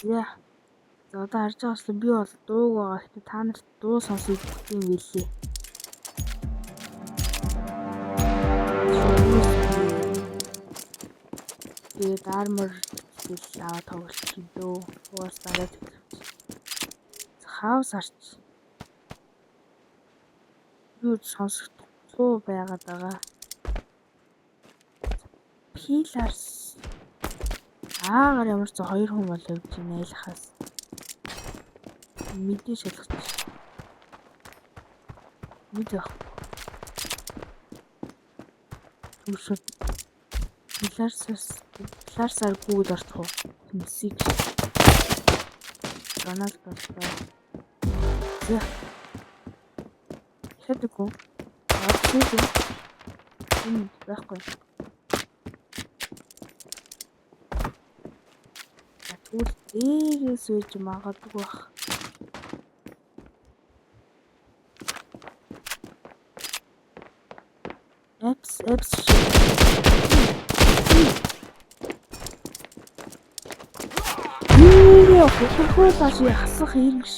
За. За, одоо харж байгаачлан би бол дууг байгаа. Гэхдээ та нарт дуу сонсох юм билээ. Тэгээд armor skill аваад тоглолчих дөө. Уус дараа тоглож. Хаус арч. Юу сонсохдохгүй байгаад байгаа. Pillars аагаар ямар ч хоёр хүн бол явж байна айлхаас. Мэдээ шалгач. Мэд байх. Түшүүд Pillars-аар Google орчих уу? Мэсийг. Рональд боллоо. За. Хэдэггүй. Аа, энэ байхгүй. Тэгвэл дээрээс үйж магадгүй бах. Apps apps Юу хөхөрхөө лаш хасах хэрэгш.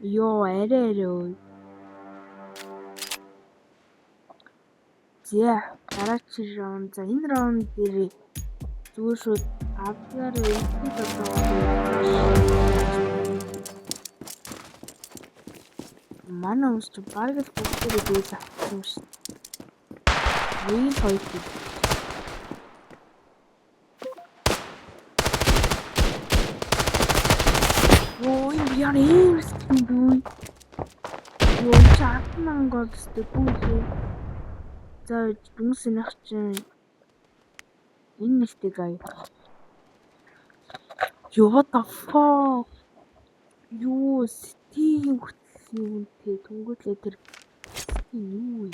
Йоо, арай арай өө. За, дараагийн раунд. За, энэ раунд дээр зүгээр шууд авгаар ихтэй одоо манай хүмүүс чи бараг л бүгдээрээ дүүл авчихсан юм шүү. Нэг л хоёр дүү. Йоо, энэ яа ийм сэтгэн дүү. Йоо, чи 10,000 гол өстэй гүйлээ. За, дүнс энэх чинь энэ нэгтэй гай. Yo, what the fuck? Юу, стигийн хөтлийн үнэтэй түнгүүтлээ тэр стигийн юу вэ?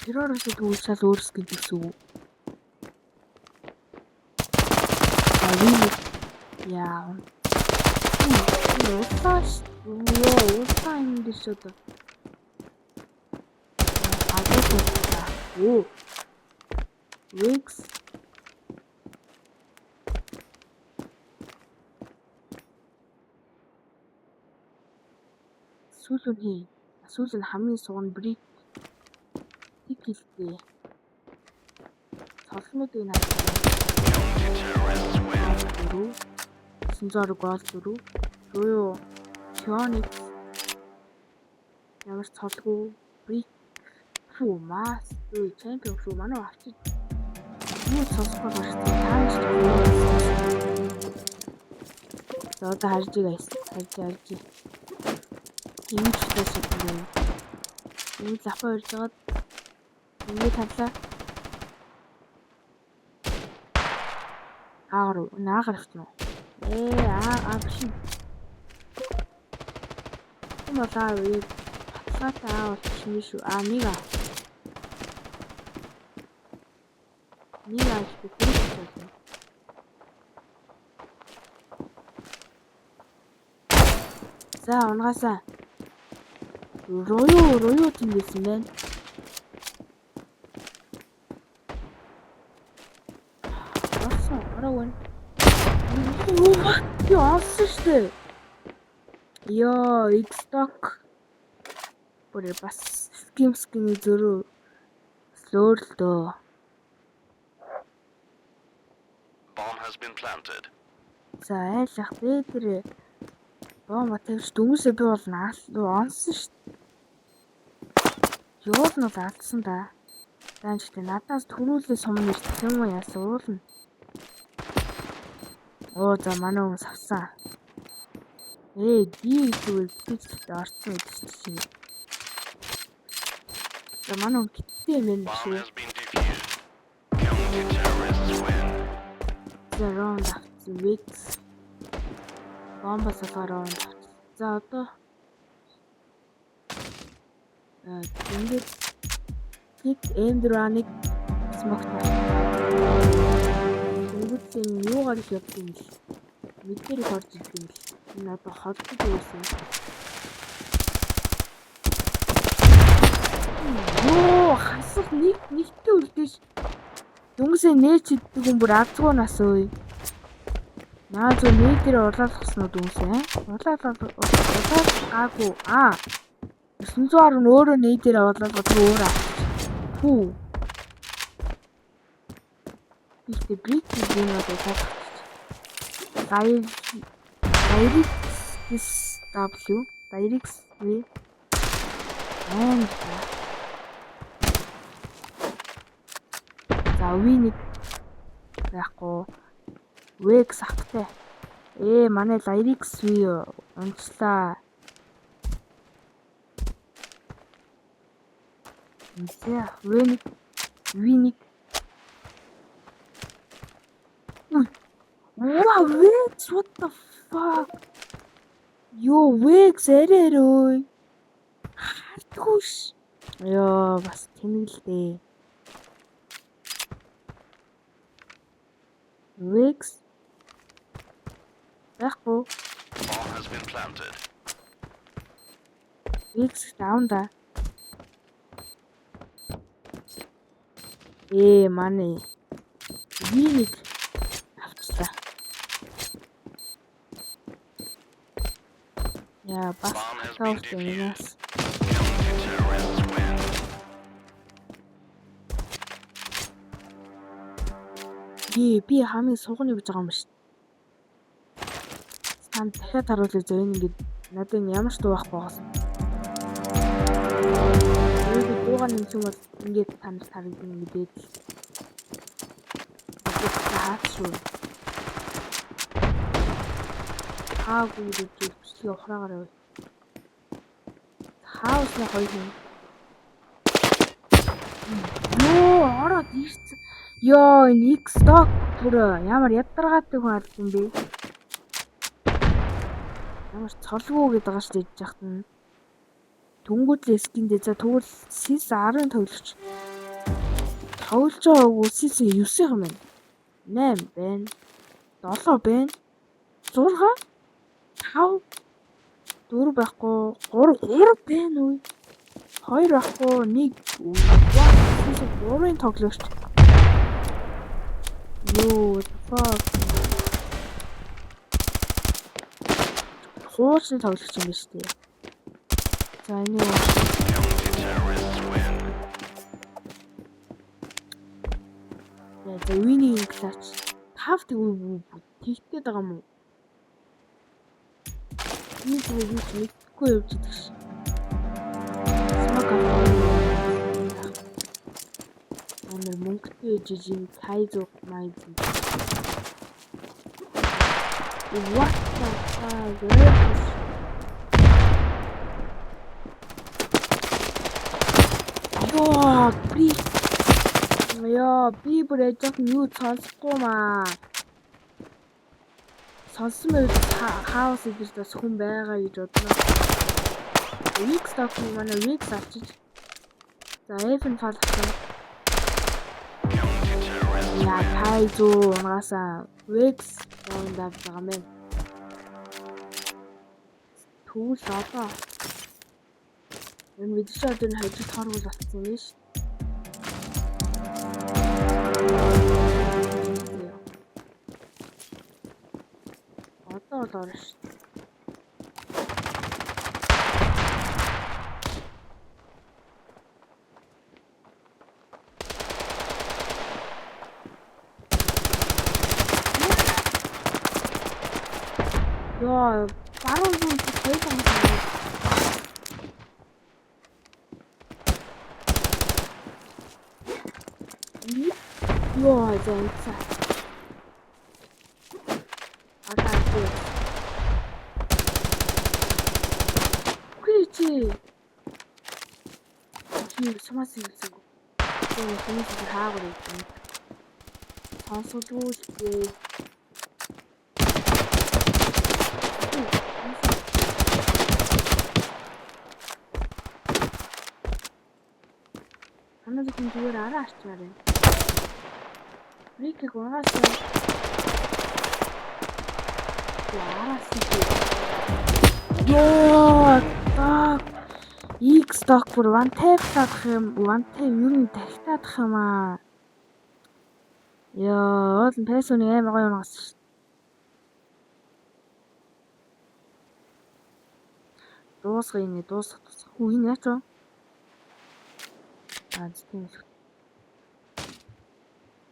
Террорист тэгвэл шал өөр скин гэсэн үг. А яа. Улааш. Йоо, улаан юм дээр шүү дээ. Агуу. Оо. Wix. Сүүл нь хий. Сүүл нь хамгийн суган брик тик хэлтэй. Цолнуудыг надад 4 900 гол 4 Руу Кёник ямар ч цолгүй брик фүү мас юу чемпион шүү манай авчиж юу сонсохгүй гарсан тааш. За, одоо харж guys, харж харж ийм ч тас юм. Ийм лапа ирж байгаад ингээд тавлаа. Аагаар наагаар авчихна уу? Ээ, аа аа биш. Энэ бол аа үе баталгаатай аа болчих юм шүү. Аа, нэг аа. Нэг аа гэдэг хэрэг болно. За, унгаасаа. Роё роё тэмдэлсэн байна. Орсон, ороо байна. Юу би олсон штэ. Йоо, X-Doc. Бүр бас skin skin зөрүү бас өөр л дөө. Bomb has been planted. За, айлах бэ тэр бомба тавьж дөнгөсөө би бол онсон штэ. Юул нь бол алдсан да. За, энэ ч надаас төрүүлээ сум ирсэн юм уу яасан уулна. Оо, за, манай хүмүүс авсан. Ээ, би зүгээр битэж орсон гэдэг чинь. За, манай хүн гиттэй юм байна Bomb шүү. has been defused. Counter-terrorists win. За, раунд авсан. Вix. Бомба салгаа раунд авсан. За, одоо ингээд нэг M4-ыг smoke таа. Тэнгүүд энэ юугаар их явд юм бэл. Мэдээр их орж ирд юм бэл. Энэ одоо холдож байсан. Йоо, хасах нэг нэгтэй үлдээж дөнгөсөө нээч иддэг хүн бүр азгүй нас өө. Наа зөө нэг дээр улаалгасан уу дүнсээ? Улаалгаагүй. Аа. 910 өөрөө нэг дээр улаалгаа тэр өөрөө авчих. Хүү. Ихтэй брик юм уу улаалгах. Direct W, Direct V. Аим. За V1 байхгүй. VX автай. Манай Lyrics V унцлаа. За V1 V1. Wow, VX, what the fuck? Йоо, VX арай арай. Хардггүй ш. Йоо, бас тэнэг л дээ. VX байхгүй. Bomb has been planted. VX down да. Манай V1 авчлаа. Яа, бас Bomb has been таавч юмас. defused. Counter-terrorists win. Би хамгийн сугны гэж байгаа юм шүү. Танд дахиад харуулъя зөө энэ ингээд надад энэ ямар ч дуу байхгүй байгаас. Тэгээд дуугаа нэмсэн бол ингээд танд харагдана мэдээд л. Хаач шүү. Хаагүй гэж бичлэгээ ухраагаар байв. Хаусны хоёр юм. Йоо, ороод ирсэн. Йоо, энэ X-Dog бүр ямар ядаргаатай хүн алд юм бэ? Ямар цолгүй гэдэг байгаа шүү дээ яхад нь. Түнгүүтлээ skin дээ. За тэгвэл season 10 тоглогч. Тоглож байгаагүй season 9 юм байна. 8 байна. 7 байна. 6 5 4 байхгүй 3 3 байна үе. 2 байхгүй 1. Season 3-ын тоглогч. Йоо, what the fuck. Хуучны тоглогч юм байна шүү дээ. За энэ юу? Counter-terrorists win. За winning clutch. 5 тэгвэл тэгтээд байгаа юм уу? Би зүгээр юу ч мэдэхгүй явж идэг ш. Smoke авах. Амар мөнгөтэй жижиг кайзу майз. What the fuck? Йоо, би Йоо, би бүр яж жоохон юу сонсохгүй маа. Сонссон байвал хаус идэж бас хүн байгаа гэж бодно. Weak stock манай Weak авчиж. За F-н фалгасан. Counter-terrorists Яа, win. Тайзу унаасаа Wex point авч байгаа юм байна. Тэгвэл одоо энэ мэдээж одоо энэ хожиг тооргол болсон юм ш. Одоо бол орно ш. Йоо, баруун зүүн хоёр юм. Йоо, зэнца. Одоо чи. Үгүй чи. Чи сумаас хэлсэнгүй. Тэр хүмүүс хаагаар юм. Сонсодгүй л дээ. Манай зөвхөн зүгээр араа арчмаар байна. Рикийг унагаасаа. Араас нь. Йоо, так. X dog бүр one tap таах юм, one tap ер нь тагтаадах юм аа. Йоо, уул нь Пэсоны амар гоё унгасан шүү. Дуусгая нэ, дуусгах дуусгах. Хүү, энэ яач вэ? Аа, тийм л.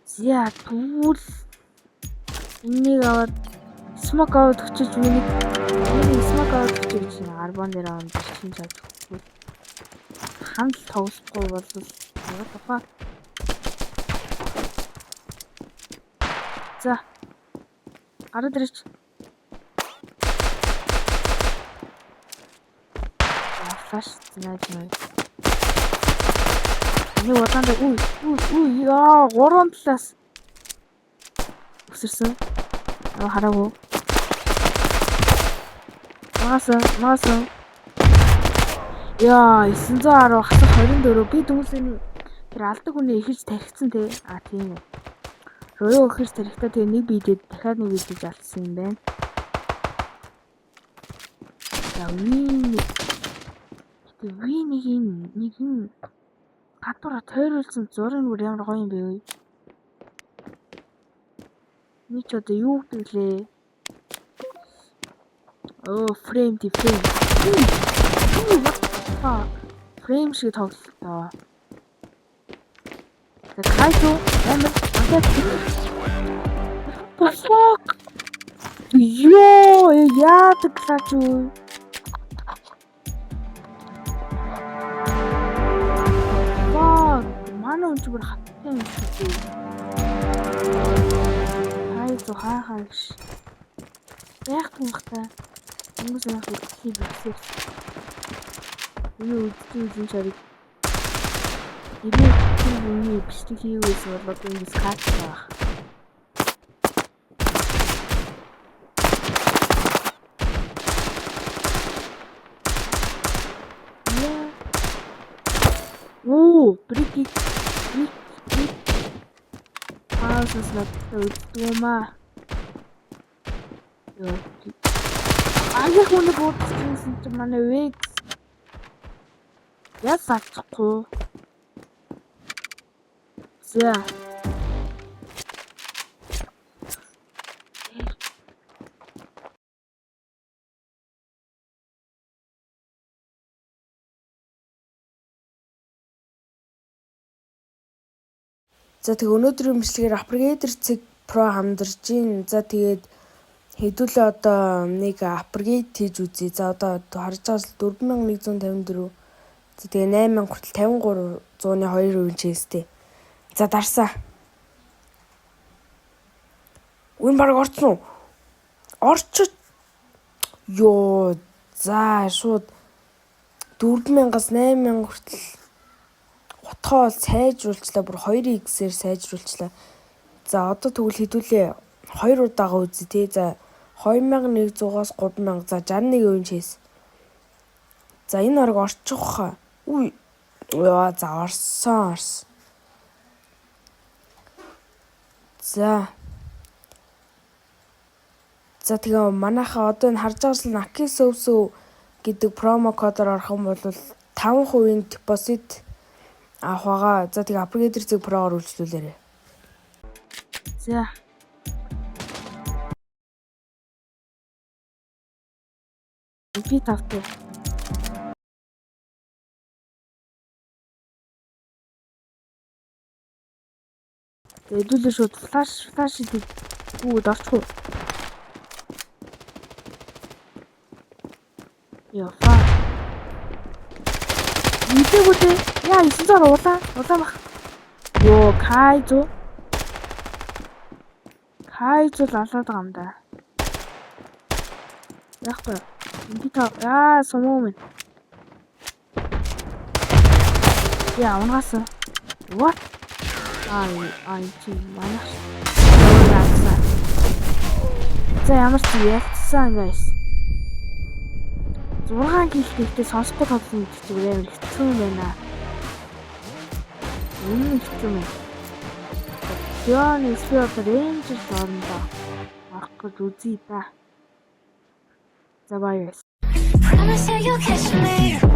За, тэгвэл энийг аваад smoke аваад өчөж, миний миний smoke аваад өчөж арбан дээр аваад чинь чад өгөхгүй. Хамт тоглохгүй бол what the fuck. За. Гараад ирээч. Flash зэнэж нэ. Нэг удаанд, үу үу үу, яа, гурван талаас өсөрсөн. Аа, хараагүй. Маасан, маасан. Яа, 910 хасах 24, би дөнгөсөний тэр алдаг хүний ихэж тархицсан те. А, тийм ээ. Роёо ихэж тархитаа, тэгээ нэг биедээ дахиад нэг биедэж алдсан юм байна. За, ви тэг ви нэг юм нэг юм гадуура тойруулсан зураг бүр ямар гоё юм бэ вэ? Нэг ч одоо юу гэдэг лээ? Оо, frame тий, frame. Frame шиг тоглолтоо. За, Кайзу амар надад. The fuck? Йоо, яадаг clutch юу? Fuck, манай хүн ч бүр хаттай юм шиг үү. Кайзу хаа хаа гэж. Байх тунхтай. Хүмүүс яг үзлийг үзсэн. Энэ үздэг үзэн чарыг. Хэрвээ тэр хүний бичлэг хийгээсэн бол одоо ингэж кат байх. Яа. Оо, брик брик брик. Паусас надад үздэг юм аа. Йоо. Аяг хүнийг буудчихсан чинь манай Векс яа салчихгүй. За. За, тэг өнөөдрийн бичлэгээр Upgrader цэг Pro хамдарч гин. За, тэгээд хэдүүлээ одоо нэг upgrade хийж үзье. За, одоо харж байгаа л 4154. За, тэгээ 8000 хүртэл 53.2% chance тэй. За, дарсаа. Үн баг орцсон уу? Орчиж. Йоо, за, шууд 4000-аас 8000 хүртэл утгаа бол сайжруулчлаа, бүр 2x-ээр сайжруулчлаа. За, одоо тэгвэл хэдүүлээ хоёр удаага үзье те. За, 2100-аас 3000, за, 61% chance. За, энэ орог орчих хаа. Үу. Яа, за, орсон, орсон. За. За, тэгээ манайхаа одоо энэ харж байгаа л Naki Sovso гэдэг promo кодоор орох юм бол 5% депозит авах байгаа. За, тэгээ Upgrader цэг Pro-гоор үйлчлүүлээрэй. За. Би тавтай. Тэгээ хэдүүлээ шууд flash flash гэдэг гүүд орчих уу? Яа, фа. Мэдээгүй те. Яа, 900 улаан, улаан бах. Йоо, Кайзу. Кайзу л алаад байгаа юм да. Яахгүй. Би та яа сумуу минь. Яа, унгаас. What? Ай, ай, чи манайх. Яасан. За, ямар ч ялцсан, guys. 6 kill тэй сонсохгүй тоглоно гэдэг чинь амар хэцүү юм байна. Үнэн хэцүү юм. Яа, нэг би одоо Ranger орондоо орох гэж үзье да. За, bye guys. Promise that you'll catch me.